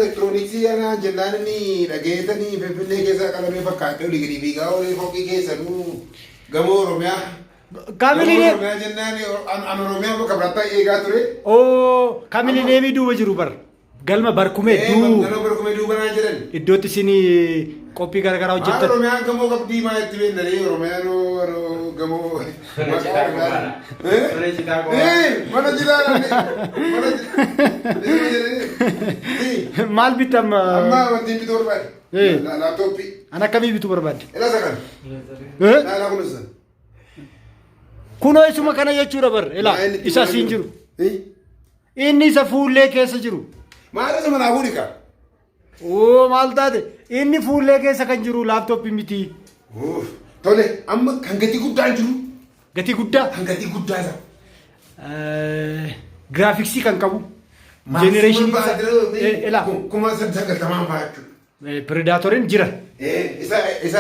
Elektirooniksii ana jennaan inni dhageetanii Finfinnee keessa qalamee fakkaatee olii gadi fiigaa olii fooqii keessanuu gamoo Oromiyaa. Gamoo Kaamilineem. Oromiyaa jennaan an Oromiyaa bakka biraatti eegaa ture. Oo kaamilineemii duuba jiru bar. Galma barkumee duu. Galma barkumee duuba naan jedhan. Iddootti isin qophii garaagaraa Maal hojjettan. Oromiyaan gamoo qabdii maa itti beeknanii Oromiyaan gamoo. Mana citaa qofaadha. Mana citaa qofaadha. Mana citaa mana citaa. Maal bittam? Amma wanti bituu barbaade. Laaptooppii. An akkamii bituu barbaadde? Ila sakan. Eh? Laalaa kunuunsa. Kunoo isuma kana jechuudha bar. Ilaa isa asiin jiru. Inni isa fuullee keessa jiru. Maal isa manaa fuudhi kaa? Oo maal taate? Inni fuullee keessa kan jiru laaptooppii miti. Tole amma kan gatii guddaan jiru. Gatii guddaa. Kan gatii guddaa isa. Giraafiksii kan qabu. Jenereeshinii isaa. 90,000 fa'aa jechuudha. Piredaatorin jira. Isa isa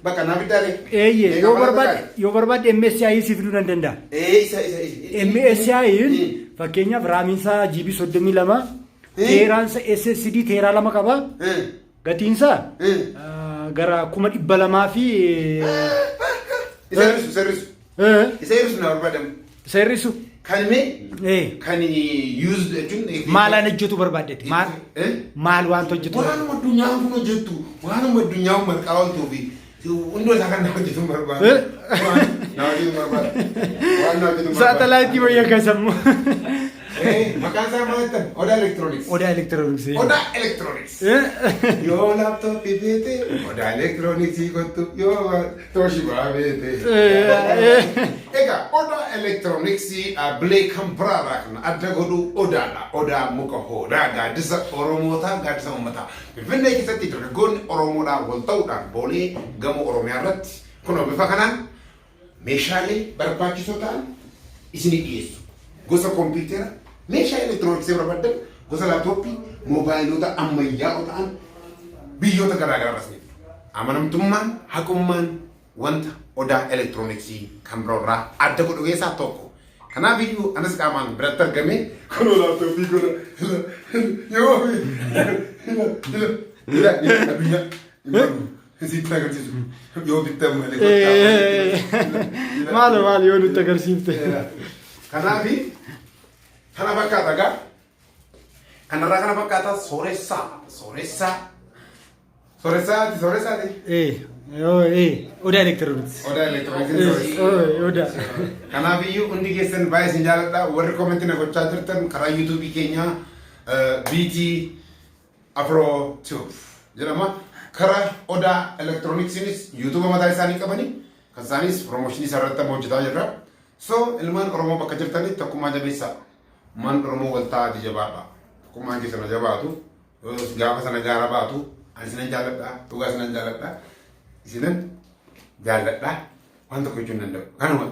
bakka naa biddaale. Eeyyee yoo barbaadde yoo barbaadde MSI si fiduu nan danda'a. Isa isa isa. MSI fakkeenyaaf raamiinsaa GB 32 teeraansa SSD teeraa 2 qaba. Gatiinsaa gara 200,000 fi. Isa hir'isu isa hir'isu. Isa hir'isu na barbaadamu. Isa hir'isu. Kan mee kan used jechuun. Maalaan hojjetu barbaaddetti? Maal maal waanta hojjetu? Waanuma addunyaan kun hojjettu waanuma addunyaan kun marqaa ooltuu fi hundoo isaa kan na hojjetu barbaada. Waan na hojjetu barbaada. Waan na hojjetu barbaada. Saatalaayitii wayya kasammu. Maqaan isaa maal jettan? Odaa Elektirooniks. Odaa Elektirooniksii. Odaa Elektirooniks. Yoo laaptooppii feete Odaa Elektirooniksii kottu yoo Toshibaa feete. Egaa Odaa Elektirooniksii dhaabbilee kan biraarraa kan adda godhu Odaadha. Odaa muka hoodaa gaaddisa Oromootaa gaaddisa uummataa. Finfinnee keessatti dargaggoonni Oromoodhaa wal ta'uudhaan Boolee gamoo Oromiyaa irratti kunoo bifa kanaan meeshaalee barbaachisoo ta'an isinii dhiyeessu. Gosa kompiitera, meeshaa elektirooniksii barbaaddan, gosa laaptooppii, moobaayilota ammayyaa'oo ta'an biyyoota garaa garaa irraa isiniif fidu. Amanamtummaan, haqummaan wanta Odaa Elektirooniksii kan biroo irraa adda godhu keessaa tokko. Kanaaf iyyuu anis qaamaan biratti argamee kunoo laaptooppii kana yoo ila ila ila addunyaa hin barru. Sitti agarsiisu. Yoo bittan malee. Maal maal yoo nutti agarsiifte. Kanaafi kana fakkaata gaa. Kanarraa kana fakkaata sooressaa sooressaa sooressaati sooressaati. Odaa elektirooniksii. Odaa elektirooniksii sooressa. Odaa. Kanaaf iyyuu hundi keessan baay'ee isin jaaladha. Warri koomentii na gochaa jirtan karaa yuutuubii keenyaa BT Afro Tube jedhama. Karaa Odaa Elektirooniksiinis yuutuuba mataa isaanii qabani. Kan isaanis piroomooshinii isaa irratti amma hojjetaa jirra. So ilmaan Oromoo bakka jirtanitti tokkummaa jabeessaa. Ilmaan Oromoo wal ta'aati jabaadha. Tokkummaan keessan haa jabaatu. Gaafa sana gaara baatu ani isinan jaalladha. Dhugaa isinan jaalladha. Isinan jaalladha. Waan tokko jechuu hin danda'u. Kanuma.